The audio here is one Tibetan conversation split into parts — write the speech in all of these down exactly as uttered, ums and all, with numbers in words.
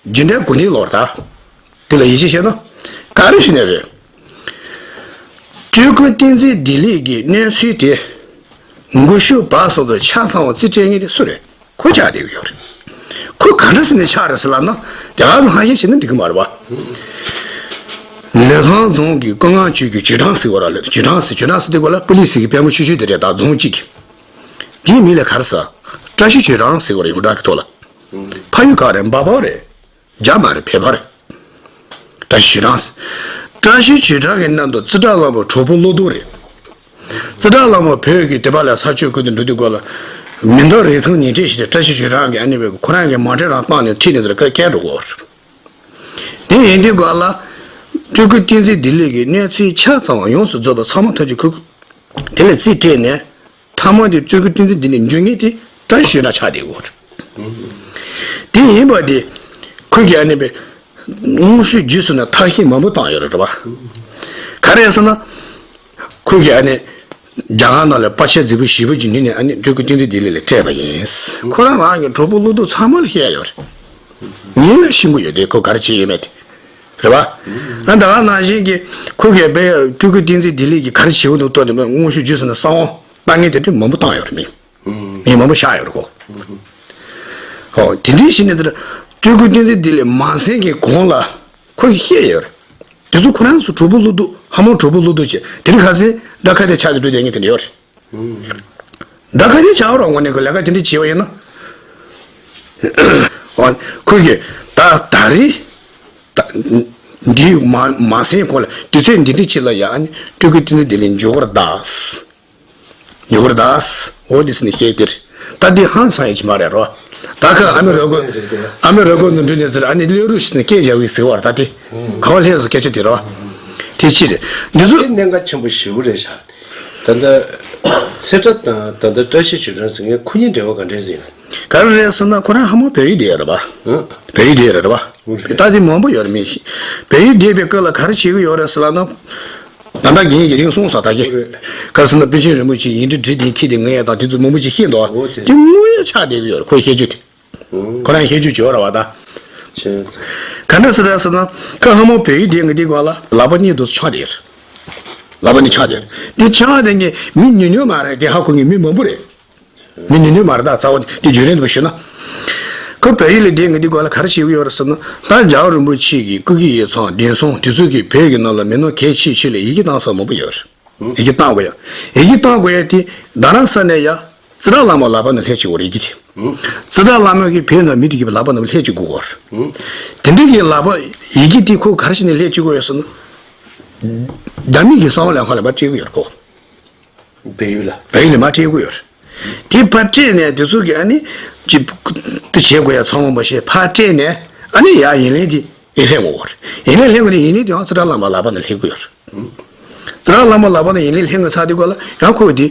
རྒྱུ་འབྲས་གོ་གནས་ལོག་རེད་ད། དེ་ལ་ཡིད་ཆེས་བྱས་ན། ག་རེ་ཞིག་ནས་རེད། སྤྲུལ་སྐུ་བསྟན་འཛིན་བདེ་ལེགས་ཀྱི་གནས་ཚུལ་དེ། མགོ་གཞུག་བར་གསུམ་དུ་ཆ་ཚང་བ་རྩིས་སྤྲད་མཁན་དེ་སུ་རེད། ཁོ་ཆགས་བསྡད་ཀྱི་ཡོད་རེད། ཁོ་ག་འདྲ་ཟེར་ནས་ཆགས་རེད་ཟེར་ལབ་ན། དེ་ག་ཚོད་ཧ་ཤེད་བྱས་ན་འགྲིག་གི་མ་རེད་བ། ལི་ཐང་རྫོང་གི་ཀུན་དགའ་ཆོས་ཀྱི་ཇོ་ཁྲང་ཟེར་བ་ར་ལ། ཇོ་ཁྲང་ཟེར། ཇོ་ཁྲང་ཟེར་དེ་ག་ལ་པུ་ལི་སི་གི་དཔོན་པོ་ཆུང་ཆུང་དེ་རེད་ད། རྫོང་གཅིག་གི། དེའི་མིང་ལ་ག་རེ་ཟེར། བཀྲ་ཤིས་ཇོ་ཁྲང་ཟེར་བ་རེད། ཡོངས་གྲགས་ཀྱི་ཐོག་ལ། ཕ་ཡུལ་ག་རེད། འབའ་བར་རེད། རྒྱ་མ་རེད། བལ་བར་རེད། བཀྲ་ཤིས་ཇོ་ཁྲང་ཟེར། བཀྲ་ཤིས་ཇོ་ཁྲང་གི་མཉམ་དུ་ཙི་ཏྲ་ལྷ་མོ་གྲོགས་པོ་བློ་སྟོབས་རེད། ཙི་ཏྲ་ལྷ་མོ་བོད་ཀྱི་དེ་པ་ལ་ས་ཆོས་ཁུལ་དུ་འགྲོ་དུས་སྐོར་ལ། མི་འདོད་རིགས་མཚུངས་ཉེས་འབྲེལ་ཞིག་དེ་བཀྲ་ཤིས་ཇོ་ཁྲང་གིས་ཨ་ནི་བས་ཁོ་རང་གི་མ་འདྲེ་རང་བཏང་ནས་ཁྲིད་ནས་ཟེར་ཁ་སྐད་འགྲོ་གོ། དེ་ཡིན་དུས་སྐོར་ལ། སྤྲུལ་སྐུ་བསྟན་འཛིན་བདེ་ལེགས་ཀྱི་གནས་ཚུལ་ཆ་ཚང་བ་ཡོངས་སུ་རྫོགས་པ་ཚང་མ་ཐམས་ཅད་ཁུར། དེ་ལ་རྩིས་སྤྲད་ནས། ཐ་མ་དེ་སྤྲུལ་སྐུ་བསྟན་འཛིན་བདེ་ལེགས་འཇུ་མཁན་དེ་བཀྲ་ཤིས་ཇོ་ཁྲང་ཆགས་བསྡད་ཡོད། དེ་ཡིན་པ་དེ། ཁོས་ཀྱིས་ཨ་ནི་བས། དངོས་ཤུགས་བརྒྱུད་ཟེར་ནས་ཐབས་ཤེས་མང་པོ་བཏང་ཡོད་རེད་བ། ག་རེ་ཟེར་ན། ཁོས་ཀྱིས་ཨ་ནི། རྒྱ་གར་ནང་ལ་པར་ཆས་རྫིག་པོ་ཞེ་པོ་ཅིག་ཉོས་ནས་ཨ་ནི་སྤྲུལ་སྐུ་བསྟན་འཛིན་བདེ་ལེགས་ལ་སྤྲད་པ་ཡིན། ཁོ་རང་རང་གི་གྲོགས་པོ་བློ་སྟོབས་ཚང་མ་ལ་བཤད་ཡོད་རེད། ངས་ཤེས་ཀྱི་ཡོད་དེ་ཁོ་ག་རེ་བྱས་ཡོད་མེད་དེ། རེད་བ། ཨ་ད་ག་ནང་བཞིན་གྱི་ཁོ་གིས་དཔེ་སྤྲུལ་སྐུ་བསྟན་འཛིན་བདེ་ལེགས་ཀྱིས་ག་རེ་བྱེད་ཀྱི་འདུག་ལྟོས་ནས་དངོས་ཤུགས་བརྒྱུད་ཟེར་ནས་གསང་བ་བཏང་མཁན་དེ་འདྲ་མང་པོ་བཏང་ཡོད་རེད། མི། མི་མང་པོ་བཞག་ཡོད་རེད་ཁོ། ཧོ། དེ་འདྲའི་ཞིག་ནས་དེར་སྤྲུལ་སྐུ་བསྟན་འཛིན་བདེ་ལེགས་མ་གསན་མཁན་གོང་ལ་ཁོ་གིས་བཤད་ཡོད་རེད། དེ་ཚོ་ཁོ་རང་ཚོ་གྲོགས་པོ་བློ་སྟོབས། ཧ་མོ་གྲོགས་པོ་བློ་སྟོབས་བྱས། དེ་རིང་ཁ་སང་དགྲ་ཁ་དེ་ཆགས་ཏེ་འགྲོ་བསྡད་མཁན་དེ་འདྲ་ཡོད་རེད། དགྲ་ཁ་དེ་ཆགས་རོགས་ངོ་ནས་ཁོ་ལས་ཀ་དེ་འདྲ་བྱས་པ་ཡིན་ན། ཨོ། ཁོས་ཀྱིས་ད་ད་རེས། ད། འདི་མ་མ་གསན་གོང་ལ་དུས་ཚོད་འདི་འདྲ་ཅིག་ལ་ཡ་ཨ་ནི་སྤྲུལ་སྐུ་བསྟན་འཛིན་བདེ་ལེགས་འཇུ་དགོས་རེད་ད། ཡོད་རེད་ད། འོ་དེ་ཟེར་ནས་བཤད་དེར། ད་འདི་ཧང་སང་ཡ་ཅིག་མ་རེད་རོ། ད་ཁ་ཨ་མའི་རོ་ཁོག་ཨ་མའི་རོ་ཁོག་ནང་འགྲོ་ནས་ཟེར། ཨ་ནི་ལེ་རུ་ཞིག་ནས་སྐད་རྒྱག་གི་ཟེར་བ་རེད་ད་དེ། ག་བ་ལྷས་སོ་སྐད་ཆ་དེ་རོ། དེ་ཅི་རེད། འདི་ཚོ། དེ་གནད་འགག་ཆེན་པོ་ཞེ་པོ་རེད་ཤག་ད་ལྟ། ཚེ་བཀྲ་དང་ད་ལྟ་བཀྲ་ཤིས་ཇོ་ཁྲང་ཟེར་མཁན་ཁོ་གཉིས་འབྲེལ་བ་ག་འདྲས་ཟེར་ན། ག་རེ་རེད་ཟེར་ན་ཁོ་རང་ཧ་མོ་བལ་ཡུལ་བསྡད་ཡོད་རེད་པ། ཨང་། བལ་ཡུལ་བསྡད་ཡོད་རེད་པ། ཨོ་རེད། ད་དེ་མང་པོ་ཡོད་རེད་མི་ཤེས། བལ་ཡུལ་བསྡད་པའི་སྐབས་ལ་ག་རེ་བྱེད་ཀྱི་ཡོད་རེད་ཟེར་ལབ་ན། ད་ལྟ་རྒན་གྱིས་རིང་སོང་ས་ད་གི། ཨོ་རེད། ག་རེ་ཟེར་ན་པཎ་ཆེན་རིན་པོ་ཆེ་ཡིག་འབྲུ་བྲིས་ཏེ་འཁྱེར་ཏེ་ངས་དང་དེ་ཚོ་མང་པོ་ཅིག་ཤེས་འདུག་ཨོ་དེ། དེ་དངོས་ཡོད་ཆགས་བསྡད་ཀྱི་ཡོད་རེད་ཁོའི་བཤད་རྒྱུ་དེ། ཨང་། ཁོ་རང་བཤད་རྒྱུ་བྱོས་ར་བ་ད། ཆེ། ག་འདྲ་ཟེར་ར་ཟེར་ན། ཁོ་ཧ་མོ་བལ་ཡུལ་བསྡད་ཀྱི་དེ་ག་ལ་ལག་པ་གཉིས་འདུག་ཆགས་བསྡད་ཡོད་རེད། ལག་པ་གཉིས་ཆགས་བསྡད་ཡོད་རེད། དེ་ཆགས་བསྡད་མཁན་མི་ཉུང་ཉུང་མ་རེད། དེ་ཧ་གོ་མཁན་མི་མང་པོ་རེད། མི་ཉུང་ཉུང་མ་རེད་ད། རྩ་བ་དེ་བརྗོད་རན་འདུག་ཞུ་ན། ཁོ་བལ་ཡུལ་ལ་བསྡད་ཀྱི་དེ་ག་ལ་ག་རེ་བྱེད་ཀྱི་ཡོད་རེད་ཟེར་ན། ད་རྒྱལ་བ་རིན་པོ་ཆེ་གི་སྐུ་སྒེར་ཡིག་ཚང་གདན་ས་དེ་ཚོ་གི་བོད་ཀྱི་ནང་ལ་མི་སྣ་གལ་ཆེ་ཆེ་ལ་ཡི་གེ་བཏང་ས་མང་པོ་ཡོད་རེད། ཡི་གེ་བཏང་དགོས་ཡ། ཡི་གེ་བཏང་དགོས་ཡ་དེ་རྡ་རམ་ས་ལ་ཡ། ཙི་ཏྲ་ལྷ་མོ་ལག་པ་ནས་ལྷད་བཅུག་དགོས་རེད་ཡི་གེ་དེ། ཙི་ཏྲ་ལྷ་མོ་གིས་བོད་ནང་མི་དེ་གི་ལག་པ་ནས་ལྷད་བཅུག་དགོས་རེད། དེ་འདྲ་གི་ལག་པ་ཡི་གེ་དེ་ཁོ་ག་རེ་བྱས་ནས་ལྷད་བཅུག་དགོས་ཡ་ཟེར་ན། རྒྱ་མི་གི་གསང་བ་ལས་ཁང་ལ་ཕར་སྤྲད་དགོས་ཡོད་རེད་ཁོ། བལ་ཡུལ་ལ། བལ་ཡུལ་ལ་མར་སྤྲད་དགོས་ཡོད་རེད། དེ་ཕར་སྤྲད་ནས་དེ་ཚོ་གི་ཨ་ནི། ཅི། དེ་བྱེད་དགོས་ཡ་ཚང་མ་མ་བྱས་ཕར་སྤྲད་ནས་ཨ་ནི་ཡ་ཡིན་ལན་དེ། ཡིན་ལན་ངོ་བོར། ཡིན་ལན་ལྷན་ངོ་ནས་ཡིན་ལན་དེའང་ཙི་ཏྲ་བླ་མ་ལག་པ་ནས་ལྷན་དགོས་ཡོད་རེད། ཙི་ཏྲ་བླ་མ་ལག་པ་ནས་ཡིན་ལན་ལྷན་གྱི་ཚར་དུས་སྐབས་ལ་ཡང་ཁོ་དེ།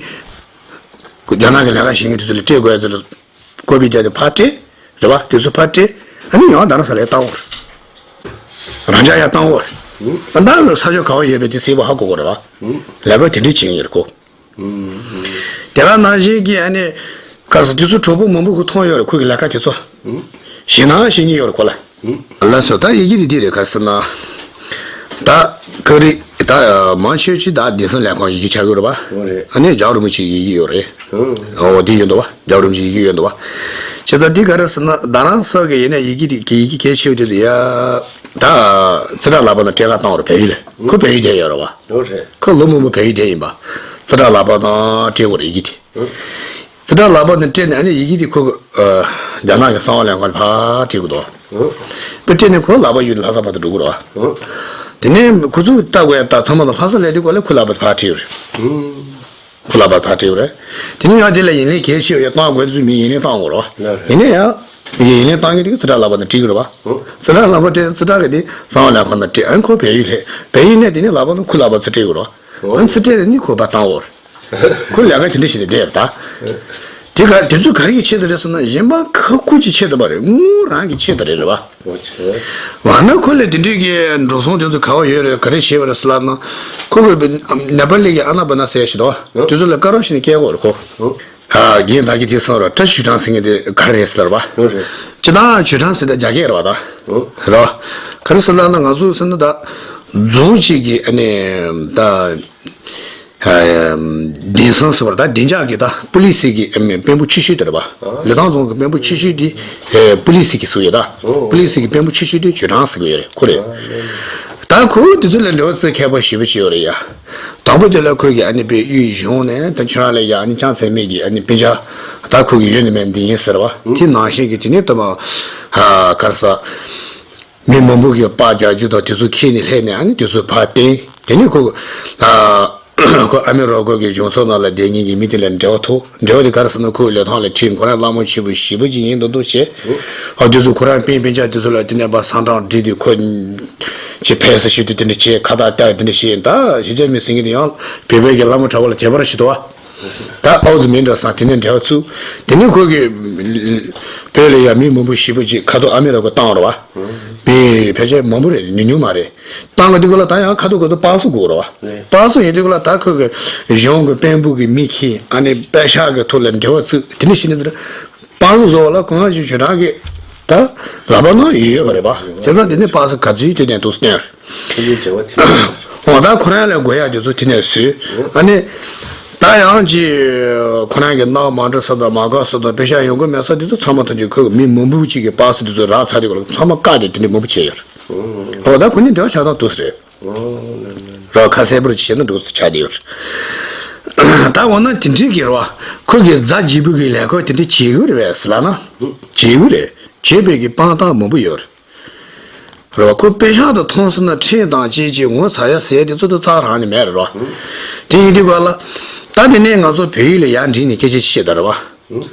རྒྱ་ནག་གི་ལས་ཀ་བྱེད་མཁན་དེ་ཚོ་ལ་སྤྲད་དགོས་ཡ་ཚོ་ལ་ཀོ་པི་བརྒྱབ་སྟེ་ཕར་སྤྲད། རེད་བ། དེ་ཚོ་ཕར་སྤྲད། ཨ་ནི་ཡང་རྡ་རམ་ས་ལ་ཡར་བཏང་འོར། རང་ཅག་ཡར་བཏང་འོར། ཨ་ད་ས་ཕྱོགས་ག་བ་ཡོད་པའི་དེ་གསལ་པོ་ཧ་གོ་དགོས་རེད་བ། ལས་ཀ་དེ་འདྲས་བྱེད་ཀྱི་ཡོད་རེད་ཁོ། དེ་ག་ནང་བཞིན་གྱི་ཨ་ནི། ག་ས་དེ་ཚོ་གྲོགས་པོ་མང་པོ་ཁོ་མཐོང་ཡོད་རེད་ཁོ་གི་ལས་ཀ་དེ་ཚོ། ཞེད་སྣང་བྱེད་ཉེན་ཡོད་རེད་ཁོ་ལ། ལགས་སོ། ད་ཡི་གེ་དེ་འདི་རེད་ག་ཟེར་ན། ད་ཁ་རི་ད་མང་ཆོས་ཅི་ད་བདེ་སྲུང་ལས་ཁང་ཡི་གེ་ཆགས་ཡོད་རེད་བ། འོ་རེད། ཨ་ནི་རྒྱལ་བ་རིན་པོ་ཆེའི་ཡི་གེ་ཡོད་རེད། ཨོ་འདི་ཡོད་འདུག་བ། རྒྱལ་བ་རིན་པོ་ཆེའི་ཡི་གེ་ཡོད་འདུག་བ། བྱས་ཙང་འདི་ག་རེ་ཟེར་ན་རྡ་རམ་ས་གི་ཡིན་ན་ཡི་གེ་དེ་གི་ཡི་གེ་གལ་ཆེ་བ་དེ་ཚོ་ཡ། ད་ཙི་ཏྲ་ལག་པ་ནས་སྤྲད་ག་བཏང་བ་རེད་བལ་ཡུལ་ལ། ཁོ་བལ་ཡུལ་བསྡད་ཡོད་རེད་བ། འོ་རེད། ཁོ་ལོ་མང་པོ་བལ་ཡུལ་བསྡད་ཡིན་པ། ཙི་ཏྲ་ལག་པ་དང་སྤྲད་དགོས་རེད་ཡི་གེ་དེ། ཙི་ཏྲ་ལག་པ་ནས་སྤྲད་ནས་ཨ་ནི་ཡི་གེ་དེ་ཁོ་གི་རྒྱ་ནག་གི་གསང་བ་ལས་ཁང་ལ་ཕར་སྤྲད་དགོས་འདུག་དཔེ་སྤྲད་ནས་ཁོ་ལག་པ་གཡུགས་ནས་ལྷ་ས་བར་དུ་འགྲོ་དགོས་རེད་བ། དེ་ནས་ཁོ་ཚོས་ལྟ་དགོས་ཡ་ད་ཚང་མ་ལ་ལྷ་ས་སླེབས་དུས་སྐབས་ལ་ཁོ་ལག་པ་ཕར་སྤྲད་ཡོད་རེད། ཁོ་ལག་པ་ཕར་སྤྲད་ཡོད་རེད། དེ་ནས་ཡང་དེ་ལ་ཡིན་ལན་གལ་ཆེ་བ་ཡ་བཏང་དགོས་དུས་མི་ཡིན་ལན་བཏང་དགོས་རེད་བ། ཡིན་ནའི་ཡང་། ཡིན་ལན་བཏང་མཁན་དེ་གི་ཙི་ཏྲ་ལག་པ་ནས་སྤྲད་ཀྱི་རེད་བ། ཙི་ཏྲ་ལག་པ་སྤྲད་ཙི་ཏྲ་གི་དེ་གསང་བ་ལས་ཁང་ནང་སྤྲད་ཨ་ནི་ཁོ་བལ་ཡུལ་སླེབས་བལ་ཡུལ་ནས་དེ་ནས་ལག་པ་ནས་ཁོ་ལག་པ་ཚུར་སྤྲད་ཀྱི་རེད་བ། ཨ་ནི་ཚུར་སྤྲད་ནས་ནི་ཁོ་ཕར་བཏང་འོར། ཁོ་ལས་ཀ་དེ་འདྲ་བྱས་ནས་བསྡད་རེད་ད། དེ་ག་དེ་ཚོ་ག་རེ་གི་ཆེད་དུ་རེད་ཟེར་ན་གཞན་པ་ཁ་ཁུ་གི་ཆེད་དུ་མ་རེད། དངུལ་རང་གི་ཆེད་དུ་རེད་རེད་བ། འོ་ཆེ། མ་ན་ཁོ་ལས་དེ་འདྲའི་གི་འགྲོ་སོང་དེ་ཚོ་ག་བ་ཡོད་རེད་ག་རེ་བྱས་པ་རེད་ཟེར་ལབ་ན། ཁོ་གི་ནེ་པ་ལི་གི་ཨ་ན་པ་ན་ཟེར་ཞིག་འདུག་བ། དེ་ཚོ་ལ་སྐད་རོགས་ཞིག་ནས་སྐད་དགོས་རེད་ཁོ། ཨ་རྒན་ད་གི་དེ་སོང་ར་བཀྲ་ཤིས་ཇོ་ཁྲང་ཟེར་མཁན་དེ་ག་རེ་རེད་ཟེར་ལབ་པ། འོ་རེད། སྤྱིར་བཏང་ཇོ་ཁྲང་ཟེར་ད་རྒྱ་སྐད་རེད་བ་ད། ཨོ། རེད་བ། ག་རེ་ཟེར་ལབ་ན་ང་ཚོ་ཟེར་ན་ད། རྫོང་གཅིག་གི་ཨ་ནི་ད། ཨ། བདེན་སྲུང་ཟེར་བ་ད་བདེ་འཇགས་ཀྱི་ད་པུ་ལི་སི་གི་ཨ་ནི་དཔོན་པོ་ཆེ་ཤོས་དེ་རེད་བ། ཨ། ལི་ཐང་རྫོང་གི་དཔོན་པོ་ཆེ་ཤོས་དེ། ཨེ། པུ་ལི་སི་གི་ཟེར་ཡོད་ད། ཨོ། པུ་ལི་སི་གི་དཔོན་པོ་ཆེ་ཤོས་དེ་ཇོ་ཁྲང་ཟེར་གི་ཡོད་རེད། ཁོ་རེད། ཨ། ད་ཁོ་དེ་ཚོ་ལ་འབྲེལ་བ་བྱེད་མཁས་པོ་ཞེ་པོ་ཅིག་ཡོད་རེད་ཡ། དང་པོ་དེ་ལ་ཁོས་ཀྱི་ཨ་ནི་པའི་གཡུས་གཞུང་ནས་ད་ཁྱོད་རང་ལ་ཡ་ཨ་ནི་ཅང་ཚན་མེད་ཀྱི་ཨ་ནི་སྤུན་ཆ་ད་ཁོས་ཀྱི་ཡོད་ནི་མེད་འདི་ཡིན་ཟེར་བ། ཨུ། དེ་ནང་བཞིན་གྱི་དེ་ནས་ད་མ་ཧ་གར་ས་མི་མང་པོ་གི་པར་རྒྱག་རྒྱུ་དང་དེ་ཚོ་ཁྱེར་ནས་སླེབས་ནས་ཨ་ནི་དེ་ཚོ་ཕར་བསྟན། དེ་ནས་ཁོ་ཨ་ཁོ་ཨ་མི་རོ་ཀོ་གི་གཞུང་ཚབ་ནང་ལ་བསྡད་མཁན་གྱི་མི་དེ་ལ་འབྲེལ་བ་ཐུག་འབྲེལ་བ་དེ་ག་རེ་ཟེར་ན་ཁོའི་ལི་ཐང་ལ་ཁྲིད། ཁོ་རང་བླ་མ་ཆེན་པོ་ཞེ་པོ་ཅིག་ཡིན་མདོག་མདོག་བྱས། ཨོ། དེ་ཚོ་ཁོ་རང་སྤུན་སྤུན་ཆ་དེ་ཚོ་ལ་དེ་ནས་ཕར་ཟ་འཕྲང་སྒྲིག་དུས་ཁོ་ཅིག་ཕེབས་ས་ཞུ་དུས་དེ་འདྲ་བྱས། ཁ་བཏགས་བཏགས་དེ་འདྲ་བྱས། ད་གཞིས་ཆགས་མི་ཟེར་མཁན་དེ་ཡང་བོད་པའི་གི་བླ་མ་གྲྭ་པ་ལ་ཁྱད་པར་ཞིག་འདུག་བ། ད་ཨའུ་ཙི་མིན་འདྲ་ས་དེ་ནས་འབྲེལ་བ་ཚུགས། དེ་ནས་ཁོ་གི་བོད་ལ་ཡང་མི་མང་པོ་ཞེ་པོ་ཅིག་ཁ་ཐོག་ཨ་མི་རི་ཀ་བཏང་རེད་བ། མི་ཕལ་ཆེར་མང་པོ་རེད། ཉུང་ཉུང་མ་རེད། བཏང་གི་དུས་སྐབས་ལ་ད་ཡང་ཁ་ཐོག་ཁ་ཐོག་པ་སེ་དགོས་རེད་བ། པ་སེ་ཡིན་དུས་སྐབས་ལ་ད་ཁོ་གི་གཞུང་གི་དཔོན་པོ་གི་མི་ཁྱེར། ཨ་ནི་པད་ཤག་གི་ཐོག་ལ་འབྲེལ་བ་བཙུགས། དེ་འདྲ་བྱས་ནས་ཟེར། པ་སེ་བཟོ་བ་ལ་གང་ཅི་ཇོ་ཁྲང་གི་ད་ལག་པ་ནང་ཡོད་ཡོད་པ་རེད་བ། བྱས་ཙང་དེ་ནས་པ་སེ་ག་ཚོད་ཡོད་དེ་ནས་འདུག་སྟོན། འོ་ད་ཁོ་རང་ལ་དགོས་ཡག་དེ་ཚོ་དེ་ནས་བཟོས། ཨ་ནི་ད་ཡང་ཅི་ཁོ་རང་གི་གནང་མ་འགྲོ་ས་དང་མ་དགའ་ས་དང་པད་ཤག་ཡོང་གི་མེད་ས་དེ་ཚོ་ཚང་མ་ཐམས་ཅད་ཁོས་མི་མང་པོ་ཅིག་གི་པ་སེ་དེ་ཚོ་རག་ཚར་དུས་སྐབས་ལ་ཚང་མ་བཀག་སྟེ་དེ་འདྲ་མང་པོ་བྱས་ཡོད་རེད། འོ་ད་ཁོ་གཉིས་འབྲེལ་བ་ཆགས་སྟངས་འདུག་སེ་རེད། རོགས་ཁ་གསལ་པོར་བྱས་ན་འགྲོ་ཆགས་བསྡད་ཡོད། ད་འོ་ན་དེ་འདྲའི་གི་རེད་བ། ཁོ་གི་རྫ་བརྗིད་པོ་གི་ལས་ཁུར་དེ་འདྲ་བྱེད་དགོས་རེད་བས་ཟེར་ལབ་ན། བྱེད་དགོས་རེད། བྱེད་པའི་གི་དཔང་རྟགས་མང་པོ་ཡོད་རེད་བ། ཁོ་པད་ཤག་དང་མཐོང་སོང་ན་ཁྲིམས་དང་བཅས་ཀྱི་ངོ་ཚ་ཡ་ཟེར་དེ་ཚོ་ད་རྩ་བ་རང་ནས་མེད་རེད་བ། དེ་ཡིན་དུས་ག་ལ། ད་དེ་ནས་ང་ཚོ་བོད་ཡིག་ལ་ཡར་འགྲིག་ནས་སྐད་ཆ་བཤད་ད་རེད་བ།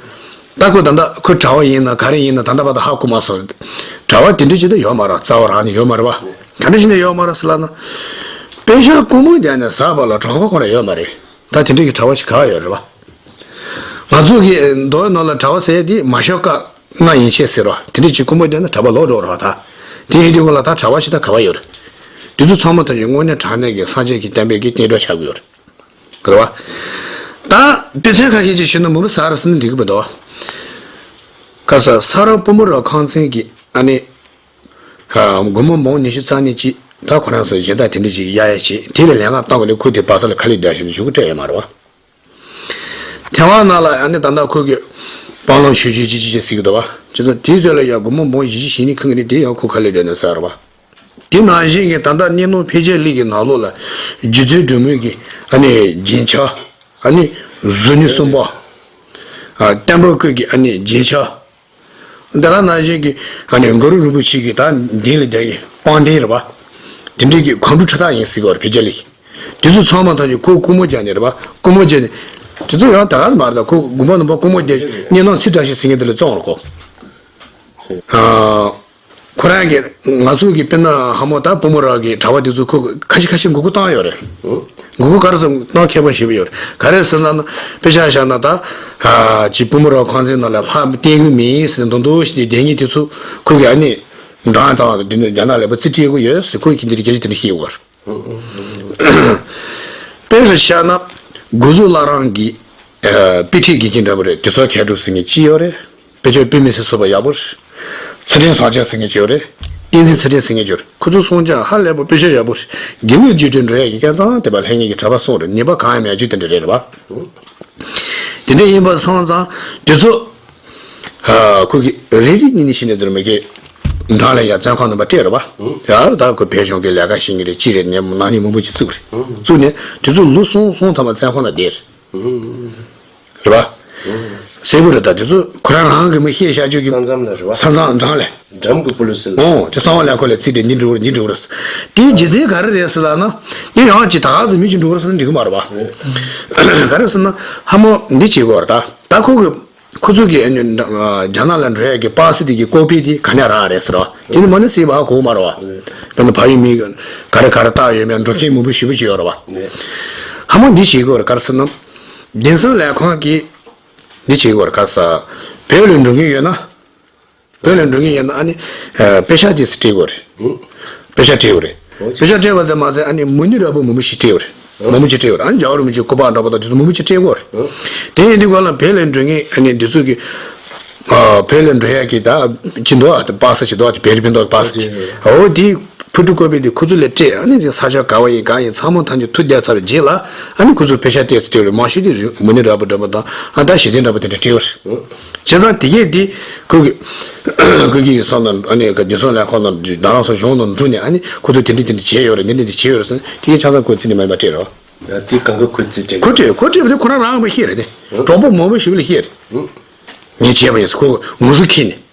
ད་ཁོ་ད་ལྟ་ཁོ་གྲྭ་བ་ཡིན་ན་ག་རེ་ཡིན་ན་ད་ལྟ་བར་དུ་ཧ་གོ་མ་སོང་། གྲྭ་བ་དེ་འདྲ་ཅིག་ད་ཡོད་མ་རེད། རྩ་བ་རང་ནས་ཡོད་མ་རེད་བ། ག་འདྲ་ཞིག་ནས་ཡོད་མ་རེད་ཟེར་ལབ་ན། པད་ཤག་སྒོར་མོ་བརྒྱབ་ནས་ཟ་བ་ལ་གྲྭ་པ་ཁོ་རང་ཡོད་མ་རེད། ད་དེ་འདྲ་གི་གྲྭ་བ་ཞིག་ག་ཡོད་རེད་བ། ང་ཚོ་གི་མདོ་ནང་ལ་གྲྭ་པ་ཟེར་ཡ་དེ་མ་ཤོ་ཀ་ང་ཡན་ཆད་ཟེར་བ་དེ་འདྲ་ཅིག་སྒོར་མོ་བརྒྱབ་ན་གྲྭ་པ་ལོག་འགྲོ་རེད་བ་ད། དེ་ཡིན་དུས་སྒང་ལ་ད་གྲྭ་པ་ཞིག་ད་ག་བ་ཡོད་རེད། དེ་ཚོ་ཚང་མ་ཐམས་ཅད་དངོས་གནས་དྲང་གནས་ཀྱི་སངས་རྒྱས་ཀྱི་བསྟན་པའི་གི་བསྟན་འགྲོ་ཆགས་ཀྱི་ཡོད་རེད། རེད་བ། ད་དཔེ་མཚོན་ཁ་ཤས་ཅིག་ཞུས་ན་མུ་མུ་ས་ར་ཟེར་ན་འགྲིག་གི་མི་འདུག་བ། ཁ་ས་ས་ར་པུ་མུ་ར་ཁང་ཚན་གྱི་ཨ་ནི། སྒོར་མོ་འབུམ་ཉི་ཤུ་རྩ་གཉིས་ཅིག་ད་ཁོ་རང་ཚོ་གཞན་དག་དེ་འདྲ་ཅིག་གཡར་ཡ་བྱེད། དེ་ལ་ལས་ཀ་བཏང་གི་ནས་ཁོ་དེ་པ་སེ་ལ་ཁ་ལས་བརྡ་ཞིག་ཞུ་གི་སྤྲད་ཡོད་མ་རེད་བ། ཐེ་ཝན་ནང་ལ་ཨ་ནི་ད་ལྟ་ཁོ་གི་སྤང་བླང་ཆོས་སྤྱོད་ཅི་ཅི་ཅི་ཟེར་གི་འདུག་བ། བྱས་ཙང་དེའི་ཚོད་ལ་ཡ་སྒོར་མོ་འབུམ་བཞི་བཅུ་ཞེ་གཉིས་ཁུར་གི་ནས་དེ་ཡང་ཁོ་ཁ་ལས་བརྡ་ནས་ཟེར་བ། དེ་ནང་བཞིན་གྱི་ད་ལྟ་སྙེ་ནོར་འཕེལ་རྒྱས་གླིང་གི་ནང་ལོགས་ལ་རྗེ་བཙུན་སྒྲོལ་མའི་གི་ཨ་ནི་རྒྱན་ཆ། ཨ་ནི་གཟུགས་བརྙན་གསུམ་པ། ཨ། བསྟན་པ་སྐུ་གི་ཨ་ནི་རྒྱན་ཆ། དེ་ག་ནང་བཞིན་གྱི་ཨ་ནི་གུ་རུ་རིན་པོ་ཆེ་གི་ད་མདུན་ལ་བསྡད་ཀྱི་པང་གདན་རེད་པ། དེ་འདྲའི་གི་གོམ་བགྲོད་ཁྲི་ཐག་ཡིན་ཟེར་གི་ཡོད་རེད་འཕེལ་རྒྱས་གླིང་། དེ་ཚོ་ཚང་མ་ཐམས་ཅད་ཁོ་སྒོར་མོ་བརྒྱབ་ནས་རེད་པ། སྒོར་མོ་བརྒྱབ་ནས། དེ་ཚོ་ཡང་ད་ག་ཙམ་མ་རེད། ད་ཁོ་དགོན་པ་ནང་པ་སྒོར་མོ་བརྒྱབ་སྙེ་ནོར་ཚིག་བཀྲ་ཤིས་ཟེར་མཁན་དེ་ལ་བཙོང་རོགས་གོ། ཨ། ཁོ་རང་གི་ང་ཚོ་གི་དཔེར་ན་ཧ་མོ་ད་པུ་མུ་ར་གི་གྲྭ་པ་དེ་ཚོ་ཁོ་ཁ་ཤས་ཁ་ཤས་མགོ་སྐོར་བཏང་ཡོད་རེད། མགོ་སྐོར་ག་རེ་ཟེར་བཏང་མཁས་པོ་ཞེ་པོ་ཡོད་རེད། ག་རེ་ཟེར་ན་ན་དཔེ་ཆ་བཞག་ན་ད་ཅིག་པུ་མུ་ར་ཁང་ཚན་ནང་ལ་ལྷ་བསྟེན་གི་མིན་ཟེར་མདོག་མདོག་ཞིག་དེ་བསྡད་མཁན་དེ་ཚོ་ཁོ་གི་ཨ་ནི་འབྲང་དང་དེ་ནས་རྒྱ་ནག་ལ་པ་རྩིས་སྤྲད་གི་ཡོད་ཟེར་ཁོ་གི་འདིར་སྐད་ཆ་དེ་འདྲ་བཤད་ཡོད་རེད། དཔེ་རུ་བཞག་ན་དགུ་ཟུར་བླ་བྲང་གི་དཔེ་ཁྲིད་དགེ་རྒན་འདྲ་པོ་རེད། དེ་ཚོ་མཁས་གྲུབ་ཟེར་མཁན་ཅི་ཡོད་རེད། དཔེ་ཆ་དཔེ་མི་སྲིད་བཟོ་བ་ཡག་པོ་རེད། ཚུལ་ཁྲིམས་བཟང་ཅན་ཟེར་མཁན་ཅིག་ཡོད་རེད། བསྟན་འཛིན་ཚུལ་ཁྲིམས་ཟེར་མཁན་ཅིག་ཡོད་རེད། ཁོ་ཚོ་གསུང་སྦྱང་ཧ་ལས་པ་དཔེ་ཆ་ཡག་པོ་རེད། དགེ་ལུགས་རྒྱུད་སྤྲོད་འགྲོ་ཡས་ཀྱི་སྐལ་བཟང་དེ་པ་ལྷན་རྒྱས་ཀྱི་གྲྭ་པ་གསུང་རེད། ཉེས་པ་གང་ཡང་མེད་རྒྱུ་དེ་འདྲ་རེད་རེད་བ། དེ་འདྲ་ཡིན་པ་སོང་ཙང་དེ་ཚོ་ཁོ་གི་རེ་རེ་གཉིས་གཉིས་ཤིག་ནས་ཚུར་མི་ཁེ་འབྲང་ལ་ཡ་བཙོན་ཁང་ནང་པ་སྤྲད་རེད་བ། ཡ་ད་ཁོ་བོད་གཞུང་གི་ལས་ཀ་བྱེད་མཁན་རེད། ཅི་རེད་ནས་ནག་ཉེས་མང་པོ་ཅིག་བཙུགས་རེད། བཙུགས་ནས་དེ་ཚོ་ལོ་གསུམ་གསུམ་ཐམ་པ་བཙོན་ཁང་ནང་བསྡད་རེད། རེད་བ། གསལ་པོ་རེད། ད་དེ་ཚོ་ཁོ་རང་རང་གི་མི་ཤེས་བྱ་སྤྱོད་ཀྱི་ས་མཚམས་ལ་རེད་བ། ས་མཚམས་འབྲང་ལས། འགྲམ་གྱི་པུ་ལི་སི་ལ། ཨོ་དེ་གསང་བ་ལས་ཁོ་ལས་རྩིས་དེ་འདི་འགྲོ་འདི་འགྲོ་རེད། དེའི་རྒྱུ་མཚན་ག་རེ་རེད་ཟེར་ལབ་ན། དེ་ཡང་ཅི་ད་ག་ཚོད་མི་ཅིག་འགྲོ་རེད་ཟེར་ན་འགྲིག་གི་མ་རེད་བ། ག་རེ་ཟེར་ན་ཧ་མོ་འདི་བྱེད་དགོས་རེད་ད། ད་ཁོ་གི་ཁོ་ཚོ་གི་ཨ་ནི་རྒྱ་ནག་ལ་འགྲོ་ཡ་གི་པ་སེ་དེ་གི་ཀོ་པི་དེ་ག་ནས་རག་རེད་ཟེར་བ། དེ་ནི་མ་ནི་སྲིད་པ་ཧ་གོ་མ་རེད་བ། དཔེར་ན་ཕ་ཡུལ་མི་ག་རེ་ག་རེ་བཏགས་ཡོད་མེད་འགྲོ་མཁན་མང་པོ་ཞེ་པོ་ཅིག་ཡོད་རེད་བ། ཧ་མོ་འདི་བྱེད་དགོས་རེད། ག་རེ་ཟེར་ན། བདེན་གསུམ་ལས་ཁང་གིས་འདི་བྱེད་དགོས་རེད། ག་རེ་ཟེར། བོད་ལ་འགྲོ་མཁན་ཡོད་ན། བོད་ལ་འགྲོ་མཁན་ཡིན་ན་ཨ་ནི། ཨ། པེ་ཤག་དེ་ཚོ་སྤྲད་དགོས་རེད། ཨུ། པེ་ཤག་སྤྲད་དགོས་རེད། ཨོ་པེ་ཤག་སྤྲད་པ་ཙམ་མ་ཟད་ཨ་ནི་མུ་ནི་རབ་བུ་མང་པོ་ཞིག་སྤྲད་དགོས་རེད། ཨུ། མང་པོ་ཞིག་སྤྲད་དགོས་རེད། ཨ་ནི་རྒྱལ་བ་རིན་པོ་ཆེའི་སྐུ་པར་འདྲ་པོ་དང་དེ་ཚོ་མང་པོ་ཞིག་སྤྲད་དགོས་རེད། ཨུ། དེ་ཡིན་དུས་སྒང་ལ་བོད་ལ་འགྲོ་མཁན་ཨ་ནི་འདི་ཚོ་གི་ ཨ་བོད་ལ་འགྲོ་ཡག་གི་ད་ཅི་འདུག་ཨ། པ་སེ་ཅིག་འདུག་ཨ། བེ་རི་པིན་འདུག་པ་སེ་ཅིག་འོ་དེ་ཕུ་ཀྲུ་ཀོ་པེ་དེ་ཁོ་ཚོ་ལ་སྤྲད། ཨ་ནི་ས་ཆ་ག་བ་ཡིན་གང་ཡིན་ཚང་མ་ཐམས་ཅད་ཐུག་བསྡད་ཚར་བའི་རྗེས་ལ། ཨ་ནི་ཁོ་ཚོ་དཔེ་ཆ་ཏོག་ཙམ་སྤྲད་རེད། མང་ཤོས་དེ་མུ་ནེ་ར་བུ་འདྲ་པོ་དང་ཨ་ད་གཞི་རྟེན་འདྲ་པོ་དེ་འདྲ་སྤྲད་ཡོད་རེད། བྱས་ཙང་དེ་གས་དེ་ཁོ་གི་ཁོ་གི་སོང་ན་ཨ་ནི་ག་དེ་སོང་ལ་ཁོ་ན་རྡ་རམ་ས་གཞུང་ནང་འགྲོ་ནས་ཨ་ནི་ཁོ་ཚོ་དེ་འདྲ་དེ་འདྲ་བྱས་ཡོད་རེད། འདི་འདྲ་འདྲ་བྱས་ཡོད་རེད་ཟེར་ན་དེ་གས་ཆ་ཚང་ཁོ་རྩིས་ནས་མ་ཡིན་པ་སྤྲད་རེད། དེ་གང་ག་ཁོ་རྩིས་སྤྲད། ཁོ་སྤྲད་ཁོ་སྤྲད་པ་དེ་ཁོ་རང་རང་མ་ཤེས་རེད་དེ། གྲོགས་པོ་མང་པོ་ཞིག་ལ་ཤེས་རེད། ངས་བྱས་པ་ཡིན་ཟེར་ཁོ་ངོ་སོ་ཁྱེར་ནས།